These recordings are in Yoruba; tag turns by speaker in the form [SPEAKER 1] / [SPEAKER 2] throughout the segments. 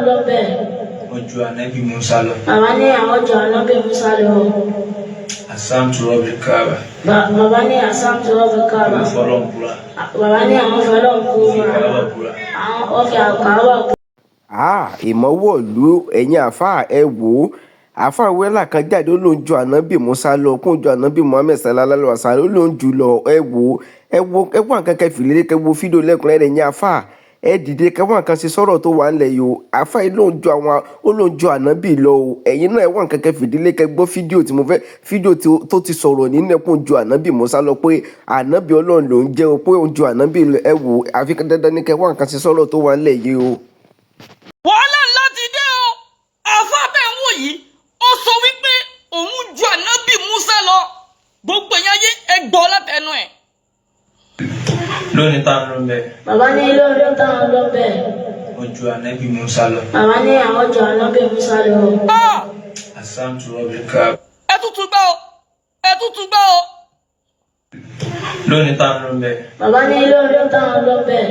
[SPEAKER 1] lọ bẹ́ẹ̀.
[SPEAKER 2] Mo ju Ànábì Musa lọ.
[SPEAKER 1] Bàbá ní àwọn ju Ànábì Musa lọ.
[SPEAKER 2] Asamtu Rabbil Kaaba.
[SPEAKER 1] Bàbá ní Asamtu Rabbil Kaaba.
[SPEAKER 2] Mo fọlọ́n búra.
[SPEAKER 1] Bàbá ní àwọn fọlọ́n
[SPEAKER 2] Mo fi
[SPEAKER 1] búra.
[SPEAKER 2] Kaaba búra.
[SPEAKER 1] Àwọn ó fi Kaaba búra.
[SPEAKER 3] Háà, ìmọ̀wọ̀lú ẹ̀yin àáfàá, ẹ wò ó. Àáfàá wẹ́là kan jáde, ó lóun ju Ànábì Musa lọ, kóun ju Ànábì Muhammed sallallahu alaihi wasallam, ó lóun jù lọ. Ẹ wò ó, ẹ wo, ẹ wá nǹkan kẹ́ fìdílé, kẹ́ wo fídíò lẹ́kùnrẹ́rẹ́. Ẹ̀yin àáfàá, ẹ dìde kẹ́ wá nǹkan ṣe sọ̀rọ̀ tó wà ńlẹ̀ yìí o. Àáfàá yìí lóun ju àwọn, ó lóun ju Ànábì lọ o. Ẹ̀yin náà, ẹ wá nǹkan kẹ́ fìdílé, kẹ́ gbọ́ fídíò tí mo fẹ́, fídíò tó ti sọ̀rọ̀ nínú ẹ̀ kóun ju Ànábì Musa lọ, pé Ànábì Ọlọ́run lòún jẹ́ o, pé òun ju Ànábì lọ. Ẹ wò ó, àfi dandan ní kẹ́ wá nǹkan ṣe sọ̀rọ̀ tó wà ńlẹ̀ yìí o.
[SPEAKER 4] Wàhálà ńlá ti dé o. Àáfàá tẹ̀ ń wò yìí, ó sọ wípé òun ju Ànábì Musa lọ. Gbogbo ẹ̀yà ayé, ẹ gbọ́ látẹnu ẹ̀.
[SPEAKER 2] Lónìí tá à ń lọ bẹ́ẹ̀.
[SPEAKER 1] Bàbá ní lónìí táwọn lọ bẹ́ẹ̀.
[SPEAKER 2] Mo ju Ànábì Musa lọ.
[SPEAKER 1] Bàbá ní àwọn ju Ànábì Musa lọ.
[SPEAKER 4] Ah!
[SPEAKER 2] Asamtu Rabbil Kaaba.
[SPEAKER 4] Ẹ tútù gbọ́ o, ẹ tútù gbọ́ o.
[SPEAKER 2] Lónìí tá à ń lọ bẹ́ẹ̀.
[SPEAKER 1] Bàbá ní lónìí táwọn lọ bẹ́ẹ̀.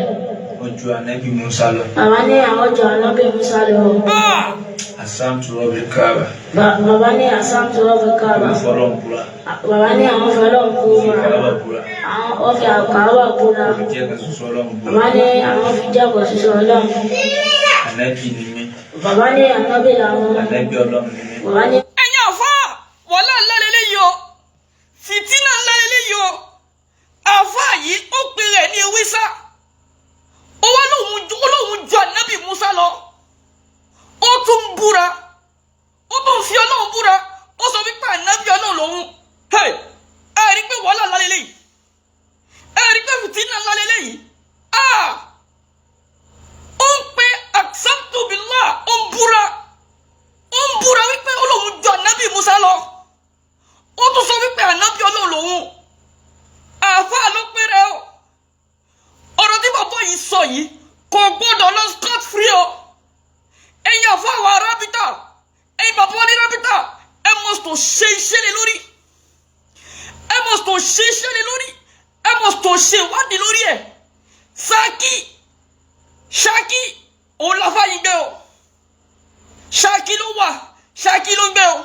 [SPEAKER 2] Mo ju Ànábì Musa lọ.
[SPEAKER 1] Bàbá ní àwọn ju Ànábì Musa lọ.
[SPEAKER 4] Ah!
[SPEAKER 2] Asamtu Rabbil Kaaba.
[SPEAKER 1] Bàbá ní Asamtu Rabbil Kaaba.
[SPEAKER 2] Mo fọlọ́n búra.
[SPEAKER 1] Bàbá ní àwọn fọlọ́n
[SPEAKER 2] Mo fi
[SPEAKER 1] búra.
[SPEAKER 2] Kaaba búra.
[SPEAKER 1] Àwọn ó fi Kaaba búra.
[SPEAKER 2] Mo fi jẹ́ kan ṣoṣo Ọlọ́run búra.
[SPEAKER 1] Bàbá ní àwọn fi jẹ́ kan ṣoṣo Ọlọ́run.
[SPEAKER 2] Ànábì ni mí.
[SPEAKER 1] Bàbá ní Ànábì làwọn.
[SPEAKER 2] Ànábì Ọlọ́run ni mí.
[SPEAKER 1] Bàbá ní
[SPEAKER 4] Ẹ̀yin àáfàá, wàhálà ńlá lélẹ́yìí o, fìtínà ńlá lélẹ́yìí o. Àáfàá yìí, ó pe rẹ̀ ní ewísà, ó wá lóun ju Ànábì Musa lọ. Ó tún ń búra, ó tún fi Ọlọ́run búra, ó sọ wípé Ànábì Ọlọ́run lòun. Hey, ẹ rí pé wàhálà ńlá lélẹ́yìí, ẹ rí pé fìtínà ńlá lélẹ́yìí. Ah, ó ń pe aqsamtu billah, ó ń búra, ó ń búra wípé ó lóun ju Ànábì Musa lọ. Ó tún sọ wípé Ànábì Ọlọ́run lòun. Àáfàá ló péré o. Ọ̀rọ̀ tí bàbá yìí sọ yìí kò gbọ́dọ̀ lọ scot free o. Ẹ̀yin àáfàá wa rábítà, ẹ̀yin bàbá wa ní rábítà, ẹ must to ṣe iṣẹ́ lé lórí, ẹ must to ṣe iṣẹ́ lé lórí, ẹ must to ṣe ìwádìí lórí ẹ̀. Ṣákì, Ṣákì òun láfáà yìí gbé o. Ṣákì ló wà, Ṣákì ló ń gbé o.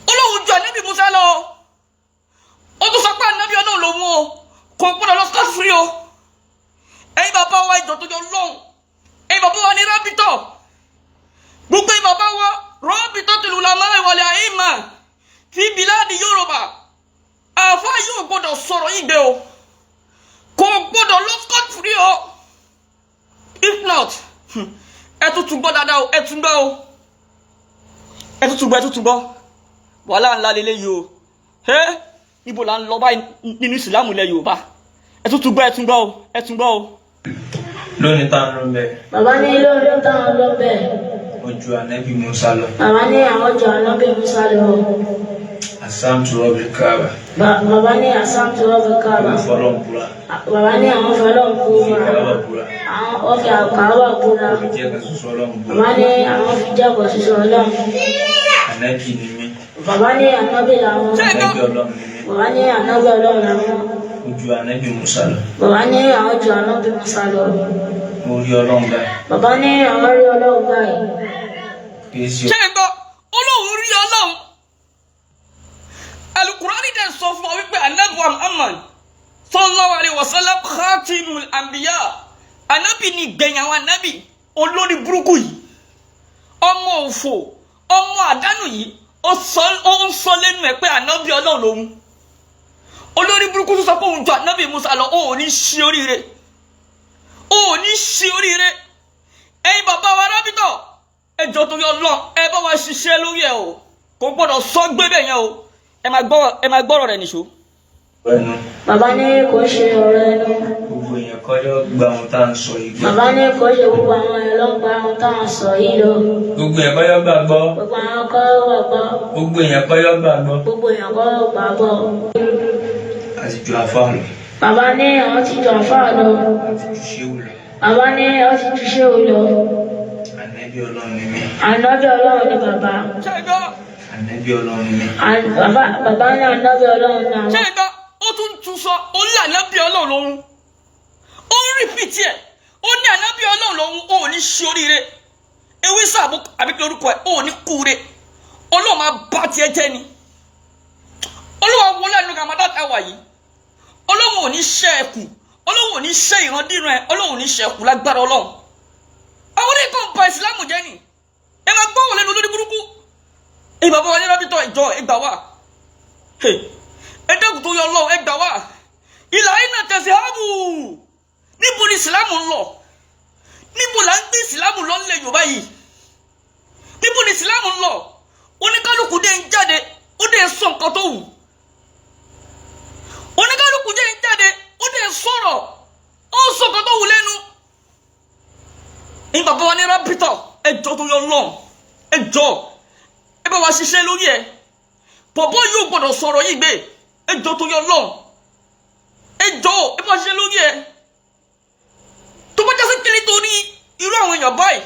[SPEAKER 4] Ó lóun ju Ànábì Musa lọ, ó tún sọ pé Ànábì Ọlọ́run lòun o. Kò gbọ́dọ̀ lọ scot free o. Ẹ̀yin bàbá wa, ìjọ tó jọ lọ́hùn, ẹ̀yin bàbá wa ní rábítọ̀, gbogbo ẹ̀yin bàbá wa rọ́bìtọ̀ tìlú lamá ìwàlẹ̀ àyìnmá ti bíláàdì Yorùbá, àfa yóò gbọ́dọ̀ sọ̀rọ̀ yìí gbé o. Kò gbọ́dọ̀ lọ scot free o. If not, ẹ tún tún gbọ́ dáadáa o, ẹ tún gbọ́ o, ẹ tún tún gbọ́, ẹ tún tún gbọ́. Wàhálà ńlá lélẹ́yìí o. Ẹ ibo là ń lọ báyìí nínú Ìsìlámù ilẹ̀ Yorùbá? Ẹ tún tún gbọ́, ẹ tún gbọ́ o, ẹ tún gbọ́ o.
[SPEAKER 2] Lónìí tá à ń lọ bẹ́ẹ̀.
[SPEAKER 1] Bàbá ní lónìí táwọn lọ bẹ́ẹ̀.
[SPEAKER 2] Mo ju Ànábì Musa lọ.
[SPEAKER 1] Bàbá ní àwọn ju Ànábì Musa lọ.
[SPEAKER 2] Asamtu Rabbil Kaaba.
[SPEAKER 1] Bàbá ní Asamtu Rabbil Kaaba.
[SPEAKER 2] Mo fọlọ́n búra.
[SPEAKER 1] Bàbá ní àwọn fọlọ́n
[SPEAKER 2] Mo fi
[SPEAKER 1] búra.
[SPEAKER 2] Kaaba búra.
[SPEAKER 1] Àwọn ó fi Kaaba búra.
[SPEAKER 2] Mo fi jẹ́ kan ṣoṣo Ọlọ́run búra.
[SPEAKER 1] Bàbá ní àwọn fi jẹ́ kan ṣoṣo Ọlọ́run.
[SPEAKER 2] Ànábì ni mí.
[SPEAKER 1] Bàbá ní Ànábì làwọn.
[SPEAKER 4] Ṣé ẹ gbọ́?
[SPEAKER 2] Ànábì Ọlọ́run ni mí.
[SPEAKER 1] Bàbá ní Ànábì Ọlọ́run làwọn.
[SPEAKER 2] Mo ju Ànábì Musa lọ.
[SPEAKER 1] Bàbá ní àwọn ju Ànábì Musa lọ.
[SPEAKER 2] Mo rí Ọlọ́run báyìí.
[SPEAKER 1] Bàbá ní àwọn rí Ọlọ́run báyìí.
[SPEAKER 2] Kì í ṣe
[SPEAKER 4] Ṣé ẹ gbọ́? Ó lóun rí Ọlọ́run. Alukurani dẹ̀ sọ fún wa wípé Anabi Muhammad sallallahu alaihi wasallam khatimul anbiya, Anabi ní gbẹ̀yìn àwọn anabi. Olórí burúkú yìí, ọmọ òfò, ọmọ àdánù yìí, ó sọ, ó ń sọ lẹ́nu ẹ̀ pé Anabi Ọlọ́run lòun. Olórí burúkú tó sọ pé òun ju Anabi Musa lọ, ó ò ní ṣe oríire, ó ò ní ṣe oríire. Ẹ̀yin bàbá wa rábítọ̀, ẹ jọ̀ọ́, torí Ọlọ́run, ẹ bá wa ṣiṣẹ́ lórí ẹ o. Kò gbọ́dọ̀ sọ gbé bẹ́ẹ̀ yẹn o. Ẹ máa gbọ́, ẹ máa gbọ́rọ̀ rẹ̀ nìṣó.
[SPEAKER 2] Ẹnu.
[SPEAKER 1] Bàbá ní kò ṣe ọ̀rọ̀ ẹnu.
[SPEAKER 2] Gbogbo èèyàn kọ́ ló gba ohun tá à ń sọ yìí gbọ́.
[SPEAKER 1] Bàbá ní kò ṣe gbogbo àwọn èèyàn ló ń gba ohun táwọn sọ yìí lọ.
[SPEAKER 2] Gbogbo èèyàn kọ́ ló gbàgbọ́.
[SPEAKER 1] Gbogbo àwọn kọ́ ló gbọ́.
[SPEAKER 2] Gbogbo èèyàn kọ́ ló gbàgbọ́.
[SPEAKER 1] Gbogbo èèyàn kọ́ ló gbà gbọ́.
[SPEAKER 2] Àti ju àfáà lọ.
[SPEAKER 1] Bàbá ní àwọn ti ju àfáà lọ.
[SPEAKER 2] Àti ju ṣéwù lọ.
[SPEAKER 1] Bàbá ní àwọn ti ju ṣéwù lọ.
[SPEAKER 2] Ànábì Ọlọ́run ni mí.
[SPEAKER 1] Ànábì Ọlọ́run ni bàbá.
[SPEAKER 4] Ṣé ẹ gbọ́?
[SPEAKER 2] Ànábì Ọlọ́run ni mí.
[SPEAKER 1] Bàbá ní Ànábì Ọlọ́run ni àwọn.
[SPEAKER 4] Ṣé ẹ gbọ́? Ó tún tún sọ, ó ní Ànábì Ọlọ́run lòun. Ó ń repeat ẹ̀, ó ní Ànábì Ọlọ́run lòun. Ó ní ṣe oríire. Àbí kí lorúkọ ẹ̀? Ó ní kúure. Ọlọ́run máa bá tiẹ̀ jẹ́ ni. Ọlọ́run wọlé ẹnu Ramadan táwa yìí, Ọlọ́run ò ní ṣẹ́ ẹ kù, Ọlọ́run ò ní ṣẹ́ ìrandíran ẹ, Ọlọ́run ò ní ṣẹ́ ẹ kù lágbára Ọlọ́run. Àwọn oníkan ba ìsìlámù jẹ́ ni. Ẹ máa gbọ́ wọlé lórí burúkú. Ẹ bàbá wa ní rábìtọ̀ ìjọ, ẹ gbà wá. Ẹ dẹ́kun tó yọ Ọlọ́run, ẹ gbà wá. Ìlà iná tẹ̀sí hábù. Níbo ni ìsìlámù ń lọ? Níbo là ń gbé ìsìlámù lọ nílẹ̀ Yorùbá yìí? Níbo ni ìsìlámù ń lọ? Oníkálukú dé ń jáde, ó dé ń sọ nǹkan tó wù. Oníkálukú dé ń jáde, ó dé ń sọ̀rọ̀, ó ń sọ nǹkan tó wù lẹ́nu. Ní bàbá wa ní rábìtọ̀, ẹ jọ̀ọ́ tó yọ lọ́n, ẹ jọ̀ọ́, ẹ bá wa ṣiṣẹ́ lórí ẹ. Bọ̀bọ́ yóò gbọ́dọ̀ sọ̀rọ̀ yìí gbé. Ẹ jọ̀ọ́ tó yọ lọ́n, ẹ jọ̀ọ́, ẹ bá wa ṣiṣẹ́ lórí ẹ. Tó bá jásí kí nítorí irú àwọn èèyàn báyìí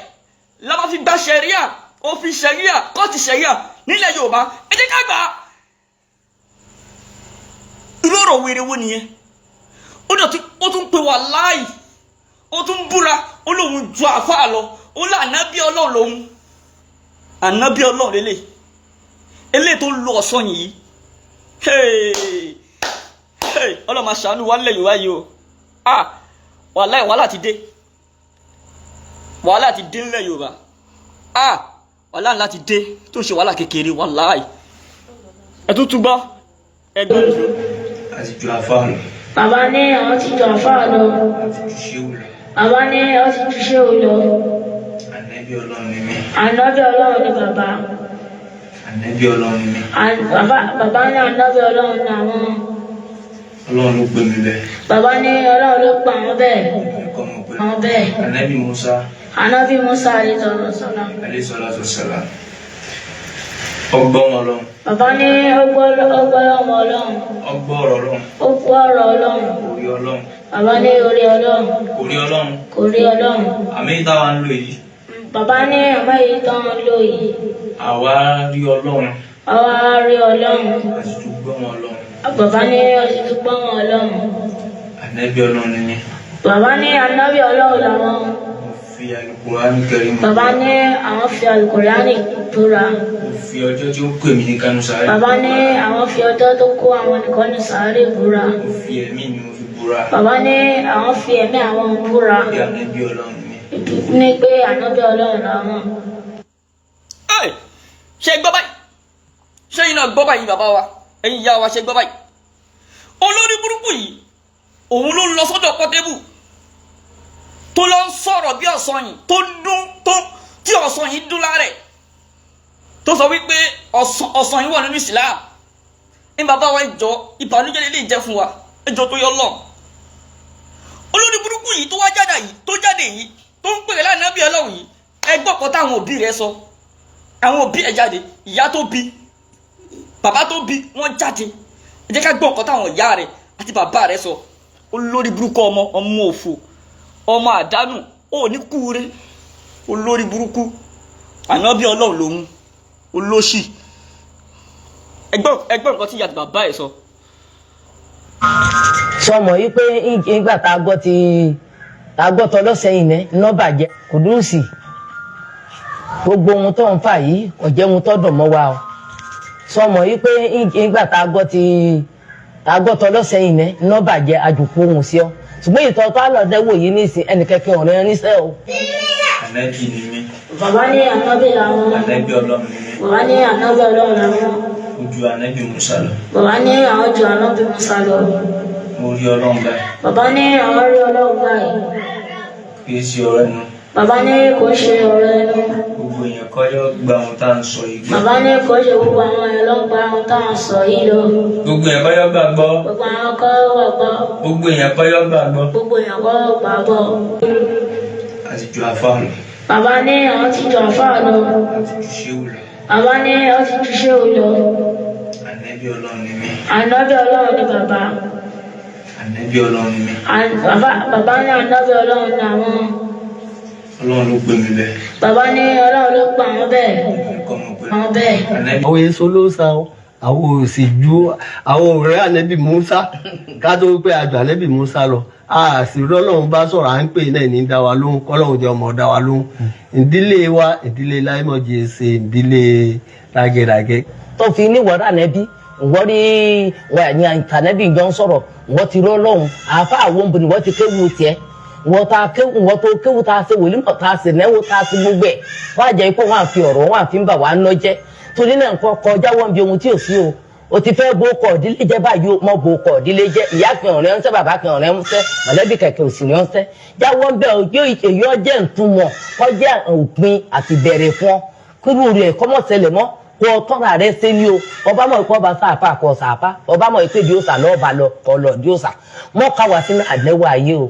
[SPEAKER 4] la máa fi gba ṣẹ̀ríà, òfin ṣẹ̀ríà, kóòtù ṣẹ̀ríà nílẹ̀ Yorùbá, ẹ jẹ́ ká gbà á. Irú ọ̀rọ̀ wèrè wo nìyẹn? Ó dẹ̀ tún, ó tún pe wàláì, ó tún búra, ó lóun ju àáfàá lọ, ó lé ànábì Ọlọ́run lòun. Ànábì Ọlọ́run lélẹ̀ eléyìí tó ń lo ọ̀sán yìí. Hey, hey, Ọlọ́run máa ṣàánú wa nílẹ̀ Yorùbá yìí o. Ah, wàláì, wàhálà ti dé, wàhálà ti dé nílẹ̀ Yorùbá. Ah, wàhálà ńlá ti dé tó ń ṣe wàhálà kékeré. Wàláì, ẹ tún tún gbọ́, ẹ gbọ́ nìṣó.
[SPEAKER 2] A ti ju àfáà lọ.
[SPEAKER 1] Bàbá ní àwọn ti ju àfáà lọ.
[SPEAKER 2] A ti ju ṣéwù lọ.
[SPEAKER 1] Bàbá ní àwọn ti ju ṣéwù lọ.
[SPEAKER 2] Ànábì Ọlọ́run ni mí.
[SPEAKER 1] Ànábì Ọlọ́run ni bàbá.
[SPEAKER 2] Ànábì Ọlọ́run ni mí.
[SPEAKER 1] Bàbá ní ànábì Ọlọ́run ni àwọn.
[SPEAKER 2] Ọlọ́run ló pè mí bẹ́ẹ̀.
[SPEAKER 1] Bàbá ní Ọlọ́run ló pa àwọn bẹ́ẹ̀.
[SPEAKER 2] Èmi kọ́ mọ̀ pé
[SPEAKER 1] Àwọn bẹ́ẹ̀.
[SPEAKER 2] Ànábì Musa
[SPEAKER 1] Ànábì Musa alayhi salam.
[SPEAKER 2] Alayhi salatu wassalam, ọgbọ́n Ọlọ́run.
[SPEAKER 1] Bàbá ní ó gbọ́ ọmọ Ọlọ́run.
[SPEAKER 2] Ọgbọ́ ọ̀rọ̀ Ọlọ́run.
[SPEAKER 1] Ó gbọ́ ọ̀rọ̀ Ọlọ́run.
[SPEAKER 2] Kò rí Ọlọ́run.
[SPEAKER 1] Bàbá ní orí Ọlọ́run.
[SPEAKER 2] Kò rí Ọlọ́run.
[SPEAKER 1] Kò rí Ọlọ́run.
[SPEAKER 2] Àmì táwa ń lò yìí,
[SPEAKER 1] Bàbá ní àmọ́ èyí tó ń lò yìí,
[SPEAKER 2] àwa rí Ọlọ́run.
[SPEAKER 1] Àwa rí Ọlọ́run.
[SPEAKER 2] A sì tún gbọ́ wọn Ọlọ́run.
[SPEAKER 1] Bàbá ní ọtí tó gbọ́ wọn Ọlọ́run.
[SPEAKER 2] Ànábì Ọlọ́run ni mí.
[SPEAKER 1] Bàbá ní ànábì Ọlọ́run làwọn.
[SPEAKER 2] Mo fi Al-Qur'an Karim.
[SPEAKER 1] Bàbá ní àwọn fi Àlùkùránì búra.
[SPEAKER 2] Mo fi ọjọ́ tí ó pè mí ní kánú sáré.
[SPEAKER 1] Bàbá ní àwọn fi ọjọ́ tó kó àwọn nìkan ní sàárè búra.
[SPEAKER 2] Mo fi ẹ̀mí mi, mo fi búra.
[SPEAKER 1] Bàbá ní àwọn fi ẹ̀mí àwọn búra.
[SPEAKER 2] Bí ànábì Ọlọ́run ni mí.
[SPEAKER 1] Ní pé ànábì Ọlọ́run làwọn.
[SPEAKER 4] Ẹ ṣe gbọ́ báyìí? Ṣé yín náà gbọ́ báyìí, bàbá wa, ẹ̀yin ìyá wa, ṣe gbọ́ báyìí? Olórí burúkú yìí, òun ló lọ sọ́dọ̀ Portable tó lọ ń sọ̀rọ̀ bí ọ̀sán yìí tó dún, tó tí ọ̀sán yìí dún lára ẹ̀, tó sọ wípé ọ̀sán yìí wà nínú Islam. Ní bàbá wa, ìjọ ìbànújẹ́ lè jẹ́ fún wa. Ẹjọ́ tó yọ lọ, olórí burúkú yìí tó wá jáde yìí, tó jáde yìí, tó ń pèrè lánàá bí Ọlọ́run yìí, ẹgbọ́n kan táwọn òbí rẹ̀ sọ. Àwọn òbí ẹ̀ jáde, ìyá tó bí, bàbá tó bí, wọ́n jáde. Ẹ jẹ́ ká gbọ́ nǹkan táwọn ìyá rẹ̀ àti bàbá rẹ̀ sọ. Olórí burúkú ọmọ, ọmọ òfò, ọmọ àdánù, ó ní kúure. Olórí burúkú, ànábì Ọlọ́run lòun, olóṣì. Ẹgbọ́n nǹkan tí ìyá àti bàbá ẹ̀ sọ.
[SPEAKER 5] Sọmọ yìí pé ìgbà tá a gbọ́ ti tá a gbọ́ tọ́ lọ́sẹ̀yìn ní nọ́bàjẹ́ Kùdùsì, gbogbo ohun tó ń fà yìí kò jẹ́ ohun tó dùn mọ́ wa o. Sọmọ yìí pé ìgbà tá a gbọ́ ti tá a gbọ́ tọ́ lọ́sẹ̀yìn ní nọ́bàjẹ́ àjùkú ohun sí ọ, ṣùgbọ́n ìtọ́ tó àlọ́dẹ́wò yìí nísìn ẹnìkẹ́kẹ́ ọ̀rẹ́ níṣẹ́ o.
[SPEAKER 2] Ànábì ni mí.
[SPEAKER 1] Bàbá ní ànábì làwọn.
[SPEAKER 2] Ànábì Ọlọ́run ni mí.
[SPEAKER 1] Bàbá ní ànábì Ọlọ́run làwọn.
[SPEAKER 2] Mo ju Ànábì Musa lọ.
[SPEAKER 1] Bàbá ní àwọn ju ànábì Musa lọ.
[SPEAKER 2] Mo rí Ọlọ́run báyìí.
[SPEAKER 1] Bàbá ní àwọn rí Ọlọ́run báyìí.
[SPEAKER 2] Kì í ṣe ọ̀rọ̀ ẹnu.
[SPEAKER 1] Bàbá ní kò ṣe ọ̀rọ̀ ẹnu.
[SPEAKER 2] Gbogbo èèyàn kọ́ yóò gba ohun tá à ń sọ yìí gbọ́.
[SPEAKER 1] Bàbá ní kò ṣe gbogbo àwọn èèyàn ló ń gba ohun táwọn sọ yìí lọ.
[SPEAKER 2] Gbogbo èèyàn kọ́ yóò gbàgbọ́.
[SPEAKER 1] Gbogbo àwọn kọ́ wà gbọ́.
[SPEAKER 2] Gbogbo èèyàn kọ́ yóò gbàgbọ́.
[SPEAKER 1] Gbogbo èèyàn kọ́ gbà gbọ́.
[SPEAKER 2] A ti ju àfáà lọ.
[SPEAKER 1] Bàbá ní àwọn ti ju àfáà lọ.
[SPEAKER 2] A ti ju ṣéwù lọ.
[SPEAKER 1] Bàbá ní àwọn ti ju ṣéwù lọ.
[SPEAKER 2] Ànábì Ọlọ́run ni mí.
[SPEAKER 1] Ànábì Ọlọ́run ni bàbá.
[SPEAKER 2] Ànábì Ọlọ́run ni mí.
[SPEAKER 1] Bàbá ní ànábì Ọlọ́run ni àwọn.
[SPEAKER 2] Ọlọ́run ló pè mí bẹ́ẹ̀.
[SPEAKER 1] Bàbá ní Ọlọ́run ló pa àwọn bẹ́ẹ̀.
[SPEAKER 2] Èmi kọ́ mọ̀ pé
[SPEAKER 1] Àwọn bẹ́ẹ̀.
[SPEAKER 2] Ànábì
[SPEAKER 6] Àwọn èso ló sa o, àwọn ò sì ju àwọn ọ̀rẹ́ ànẹ́bì Musa ká tó pé àjọ ànẹ́bì Musa lọ. A sì rọ́lọ́run bá sọ̀rọ̀, à ń pè náà ní dá wa lóhùn, kọ́lọ́run jẹ́ ọmọ dá wa lóhùn. Ìdílé wa, ìdílé Láìmọ̀jì, ṣe ìdílé rágẹ́rágẹ́.
[SPEAKER 5] Tó fi ní wọ́n rà nẹ́bí, wọ́n rí wọ́n àtànẹ́bí jọ ń sọ̀rọ̀, wọ́n ti rọ́ lọ́hùn. Àáfà àwọn obìnrin wọ́n ti kéwu tiẹ̀, wọ́n ta kéwu, wọ́n tó kéwu, tá a ṣe wòlímọ̀, tá a ṣe náwó, tá a ṣe gbogbo ẹ̀, wọ́n á jẹ́ pé wọ́n á fi ọ̀rọ̀ wọ́n á fi ń bà wá ná jẹ́. Torí náà, nǹkan kọjá wọ́n bí ohun tí ò sí o. O ti fẹ́ bó kọ̀ ìdílé jẹ́ báyìí o, mọ́ bó kọ̀ ìdílé jẹ́. Ìyá kan ọ̀rẹ́ ń sẹ́, bàbá kan ọ̀rẹ́ ń sẹ́, mọ̀lẹ́bí kẹ̀kẹ́ òsì ni ó ń sẹ́. Jáwọ́ ń bẹ́ o. Yóò èyí ọ jẹ́ ntúmọ̀ kọjá òpin àti bẹ̀rẹ̀ fún ọ, kúrú rẹ̀ kọ́mọ̀sẹ̀lẹ̀ mọ́, kó o tọ́ra rẹ ṣe ní o. Ọba mọ̀ ikú ọba sáàpá kọ sáàpá, ọba mọ̀ ikú ìdí òsà lọ́ọ̀bà lọ kọ lọ ìdí òsà mọ́. Ká wá sínú àdẹ́wọ̀ ayé o,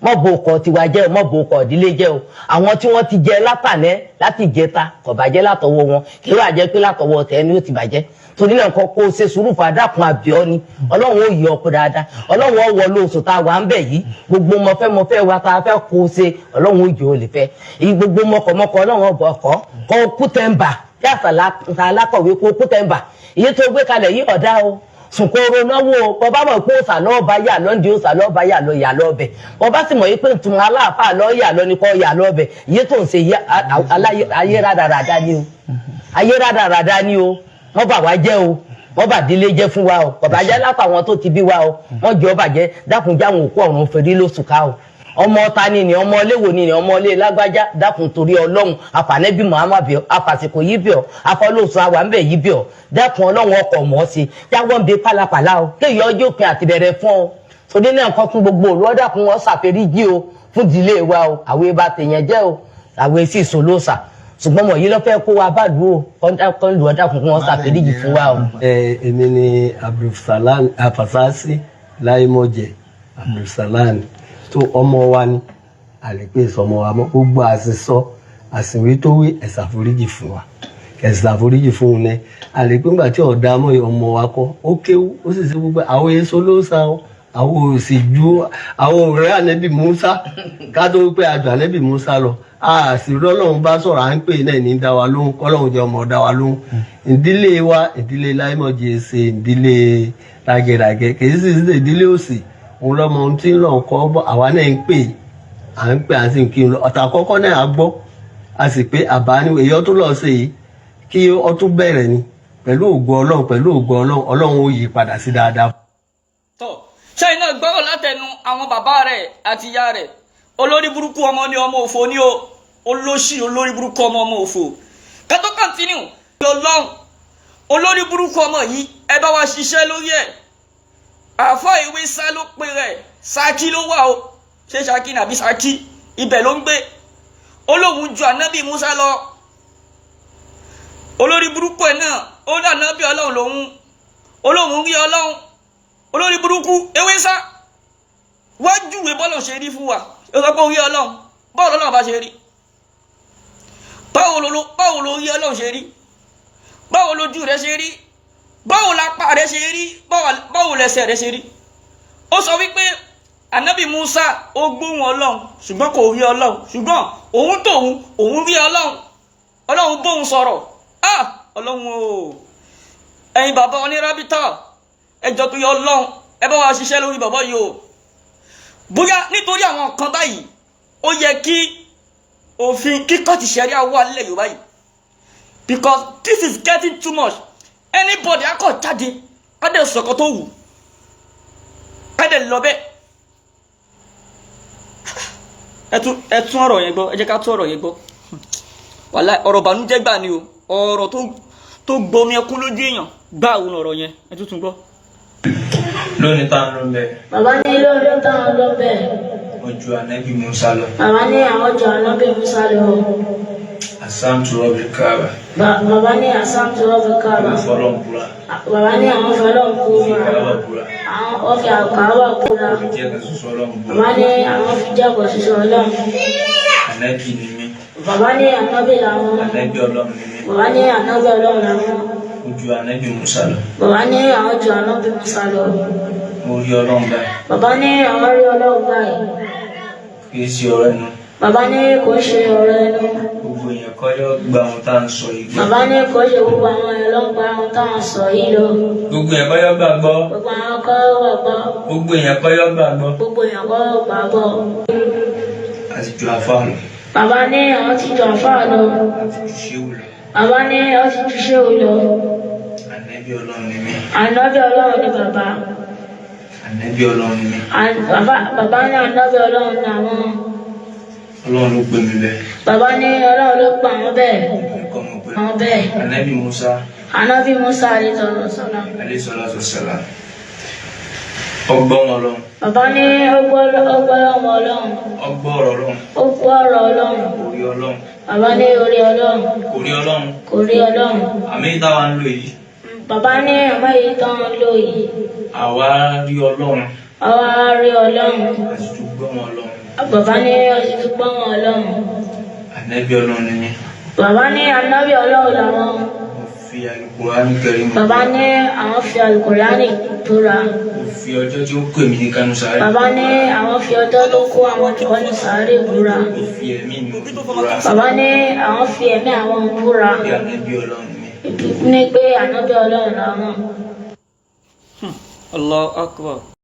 [SPEAKER 5] mọ́ bo ọkọ̀ tiwa jẹ́ o, mọ́ bo ọkọ̀ ìdílé jẹ́ o. Àwọn tí wọ́n ti jẹ látànẹ́ láti jẹta kò bàjẹ́ látọwọ́ wọn, kí wàá jẹ́ pé látọwọ́ tẹ́ ni ó ti bàjẹ́. Torí náà, nǹkan kó o ṣe sùúrù fún adákun àbíọ́ ni. Ọlọ́run ó yọ ọkọ dáadáa, Ọlọ́run ó wọlé oṣù tá a wà ń bẹ̀ yìí. Gbogbo mọ̀fẹ́ mọ̀fẹ́ wa tá a fẹ́ kó o ṣe, Ọlọ́run ó jẹ́ o lè fẹ́ èyí. Gbogbo mọ̀kọ̀mọ̀kọ̀, Ọlọ́run ọ̀bọ̀ ọkọ̀ kọ́ kú tẹ́ ń bà yàtọ̀ alákọ̀wé kó kú tẹ́ ń bà. Èyí tó gbé kalẹ̀ yìí ọ̀dá o, sùnkòrò náwó o. Bọba mọ̀ pé òòsà lọ́ọ́ bá yà lọ́ndì, òòsà lọ́ọ́ bá yà lọ yà lọ́ọ̀bẹ̀. Bọba sì mọ̀ yìí pé ntùmọ̀ aláàfáà lọ́ọ́ yà lọ ni kò yà lọ́ọ̀bẹ̀. Èyí tó ń ṣe yìí, ayé rádaràda ni o, ayé rádaràda ni o. Wọ́n bà wá jẹ́ o, wọ́n bà dílé jẹ́ fún wa o. Kò bàjẹ́ látàwọn tó ti bí wa o, wọ́n jẹ́ ọ bàjẹ́. Dákun, jáwọn òkú ọ̀run fèrè lóṣù ká o. Ọmọ ta ni ni, ọmọ ilé wo ni ni, ọmọ ilé lágbájá. Dákun, torí Ọlọ́run, àfànẹ́bí Muhammad bíọ́, àfàsìkò yìí bíọ́, àfọlọ́sọ àwà ń bẹ̀ yìí bíọ́. Dákun, Ọlọ́run ọkọ̀ mọ́ sí jáwọ́ ń bi pálapàla o, kéèyàn ọjọ́ òpin àtìbẹ̀rẹ̀ fún ọ. Torí náà, kọ́ fún gbogbo òru ọ̀dàkùn wọn ṣàfẹ́ríjì o fún ìdílé wa o. Àwọn ibà tèèyàn jẹ́ o, àwọn èsì ìṣòlóṣà, ṣùgbọ́n mọ̀ yìí ló fẹ́ kó wa bá lù ó kọ́ lù ọ̀dàkùn wọn ṣàfẹ́ríjì fún wa o.
[SPEAKER 6] Ẹ èmi ni Abdulsalam Afasasi Láìmọ̀jẹ̀ Abdulsalam. Tó ọmọ wa ni àlèpé ìsọmọ wa mọ gbogbo àṣìṣọ àṣìwí tó wí, ẹ̀sà foríjì fún wa, ẹ̀sà foríjì fún un ní àlèpé ńgbà tí ọ̀dà mọ́. Ọmọ wa kọ́, ó kéwú, ó sì ṣe gbogbo àwọn èso ló sa o. Àwọn ò sì ju àwọn ọ̀rẹ́ ànẹ́bì Musa ká tó pé àjọ ànẹ́bì Musa lọ. A sì rọ́lọ́run bá sọ̀rọ̀, à ń pè náà ní dá wa lóhùn, kọ́lọ́run jẹ́ ọmọ dá wa lóhùn. Ìdílé wa, ìdílé Láìmọ̀jì, ṣe ìdílé rágẹ́rágẹ́, kì í sì ṣe ìdílé òsì. Òun lọ́mọ ohun tí ń lọ kọ́ bọ́. Àwa náà ń pè, à ń pè, à sì ń kí n lọ. Ọ̀tà àkọ́kọ́ náà a gbọ́, a sì pé àbá ní èyí tó lọ sí yìí kí ó tún bẹ̀rẹ̀ ni pẹ̀lú ògo Ọlọ́run, pẹ̀lú ògo Ọlọ́run, Ọlọ́run ó yí padà sí dáadáa.
[SPEAKER 4] Tọ́ sẹ́yìn náà gbọ́rọ̀ látẹnu àwọn bàbá rẹ̀ àti ìyá rẹ̀. Olórí burúkú ọmọ ni, ọmọ òfò ni o, olóṣì, olórí burúkú ọmọ, ọmọ òfò. Kátó continue Ọlọ́run, olórí burúkú ọmọ yìí, ẹ bá wa ṣiṣẹ́ lórí ẹ̀. Àfọ ìwé sá ló pe rẹ̀, Ṣakí ló wà o. Ṣé Ṣakí nàbí Ṣakí? Ibẹ̀ ló ń gbé. Ó lóun ju ànábì Musa lọ. Olórí burúkú ẹ̀ náà, ó ní ànábì Ọlọ́run lòun, olóhùn rí Ọlọ́run. Olórí burúkú ewé sá, wájú ìwé bọ́ọ̀lù ṣe rí fún wa. Ó sọ pé ó rí Ọlọ́run. Bọ́ọ̀lù Ọlọ́run bá ṣe rí, báwo ló rí Ọlọ́run ṣe rí? Báwo lójú rẹ ṣe rí? Báwo lápá rẹ ṣe rí? Báwo lẹsẹ̀ rẹ ṣe rí? Ó sọ wípé ànábì Musa ó gbóhùn Ọlọ́run, ṣùgbọ́n kò rí Ọlọ́run, ṣùgbọ́n òun tóun òun rí Ọlọ́run, Ọlọ́run bóun sọ̀rọ̀. Ah, Ọlọ́run o! Ẹ̀yin bàbá onírábítà, ẹjọ́ tó yọ Ọlọ́run, ẹ bá wa ṣiṣẹ́ lórí bàbá yìí o. Bóyá nítorí àwọn nǹkan báyìí, ó yẹ kí òfin kíkọ́ ti ṣẹ̀ríà wà nílẹ̀ Yorùbá yìí, because this is getting too much. Anybody akọ jáde, á dẹ̀ sọ̀kọ́ tó wù, á dẹ̀ lọ bẹ́ẹ̀. Ẹ tún ọ̀rọ̀ yẹn gbọ́. Ẹ jẹ́ ká tún ọ̀rọ̀ yẹn gbọ́. Wàláì, ọ̀rọ̀ ìbànújẹ́ gbà ni o. Ọ̀rọ̀ tó gbomi ẹkún lójú èèyàn gbà òun ọ̀rọ̀ yẹn. Ẹ tún tún gbọ́.
[SPEAKER 2] Lónìí tá à ń lọ bẹ́ẹ̀,
[SPEAKER 1] Bàbá ní lóòótọ́ táwọn lọ bẹ́ẹ̀,
[SPEAKER 2] mo ju ànábì Musa lọ.
[SPEAKER 1] Bàbá ní àwọn jọ ànábì Musa lọ.
[SPEAKER 2] Asamtu Rabbil Kaaba.
[SPEAKER 1] Bàbá ní asamtu Rabbil Kaaba.
[SPEAKER 2] Mo fọlọ́n búra.
[SPEAKER 1] Bàbá ní àwọn fọlọ́n
[SPEAKER 2] Mo
[SPEAKER 1] kú
[SPEAKER 2] fi
[SPEAKER 1] ra.
[SPEAKER 2] Kaaba búra.
[SPEAKER 1] Àwọn ó fi àkàbà kúra.
[SPEAKER 2] Mo jẹ́ kan ṣoṣo Ọlọ́run búra.
[SPEAKER 1] Bàbá ní àwọn fi jẹ́ kò ṣoṣo Ọlọ́run.
[SPEAKER 2] Ànábì ni mí.
[SPEAKER 1] Bàbá ní ànábì làwọn.
[SPEAKER 2] Ànábì Ọlọ́run ni mí.
[SPEAKER 1] Bàbá ní ànábì Ọlọ́run làwọn.
[SPEAKER 2] Mo ju ànábì Musa lọ.
[SPEAKER 1] Bàbá ní àwọn jọ ànábì Musa lọ.
[SPEAKER 2] Mo rí Ọlọ́run báyìí.
[SPEAKER 1] Bàbá ní àwọn rí Ọlọ́run báyìí.
[SPEAKER 2] Kì í ṣe ọ̀rọ̀ ẹnu.
[SPEAKER 1] Bàbá ní kò ń ṣe ọ̀rọ̀ ẹnu.
[SPEAKER 2] Gbogbo èèyàn kọ́ yóò gba ohun tá à ń sọ yìí gbọ́.
[SPEAKER 1] Bàbá ní kò ṣe gbogbo àwọn èèyàn ló ń gba ohun táwọn sọ yìí lọ.
[SPEAKER 2] Gbogbo èèyàn kọ́ yóò gbàgbọ́.
[SPEAKER 1] Gbogbo àwọn kọ́ gbàgbọ́.
[SPEAKER 2] Gbogbo èèyàn kọ́ yóò gbàgbọ́.
[SPEAKER 1] Gbogbo èèyàn kọ́ gbàgbọ́.
[SPEAKER 2] A ti ju àfáà lọ.
[SPEAKER 1] Bàbá ní àwọn ti ju àfáà lọ.
[SPEAKER 2] A ti ju ṣéwù lọ.
[SPEAKER 1] Bàbá ní àwọn ti ju ṣéwù lọ.
[SPEAKER 2] Ànábì Ọlọ́run ni mí.
[SPEAKER 1] Ànábì Ọlọ́run ni bàbá.
[SPEAKER 2] Ànábì Ọlọ́run ni mí.
[SPEAKER 1] Bàbá ní ànábì Ọlọ́run ni àwọn.
[SPEAKER 2] Ọlọ́run ló pè mí bẹ́ẹ̀.
[SPEAKER 1] Bàbá ní Ọlọ́run ló pa àwọn bẹ́ẹ̀.
[SPEAKER 2] Èmi kọ́ mo pè.
[SPEAKER 1] Àwọn bẹ́ẹ̀.
[SPEAKER 2] Ànábì Musa
[SPEAKER 1] Ànábì Musa alayhi salam.
[SPEAKER 2] alayhi salatu wassalam. Ọgbọ́n Ọlọ́run.
[SPEAKER 1] Bàbá ní ó gbọ́ ọmọ Ọlọ́run.
[SPEAKER 2] Ọgbọ́ ọ̀rọ̀ Ọlọ́run.
[SPEAKER 1] Ó gbọ́ ọ̀rọ̀ Ọlọ́run.
[SPEAKER 2] Kò rí Ọlọ́run.
[SPEAKER 1] Bàbá ní orí Ọlọ́run.
[SPEAKER 2] Kò rí Ọlọ́run.
[SPEAKER 1] Kò rí Ọlọ́run.
[SPEAKER 2] Àmì táwa ń lò yìí.
[SPEAKER 1] Bàbá ní àmọ́ èyí tán ń lò yìí.
[SPEAKER 2] Àwa rí Ọlọ́run.
[SPEAKER 1] Àwa rí Ọlọ́run.
[SPEAKER 2] A sì tún gbọ́ wọn Ọlọ́run.
[SPEAKER 1] Bàbá ní ọtí tó gbọ́ wọn Ọlọ́run.
[SPEAKER 2] Ànábì Ọlọ́run ni mí.
[SPEAKER 1] Bàbá ní ànábì Ọlọ́run làwọn.
[SPEAKER 2] Mo fi Al-Qur'an Karim.
[SPEAKER 1] Bàbá ní àwọn fi Al-Qur'ani búra.
[SPEAKER 2] Mo fi ọjọ́ tí ó pè mí ní Kánú sáré.
[SPEAKER 1] Bàbá ní àwọn fi ọjọ́ tó kó àwọn nìkan ní sàárè búra.
[SPEAKER 2] Mo fi ẹ̀mí mi búra.
[SPEAKER 1] Bàbá ní àwọn fi ẹ̀mí àwọn búra.
[SPEAKER 2] Bí ànábì Ọlọ́run ni mí.
[SPEAKER 1] Ní pé ànábì Ọlọ́run làwọn.
[SPEAKER 4] Allahu Akbar.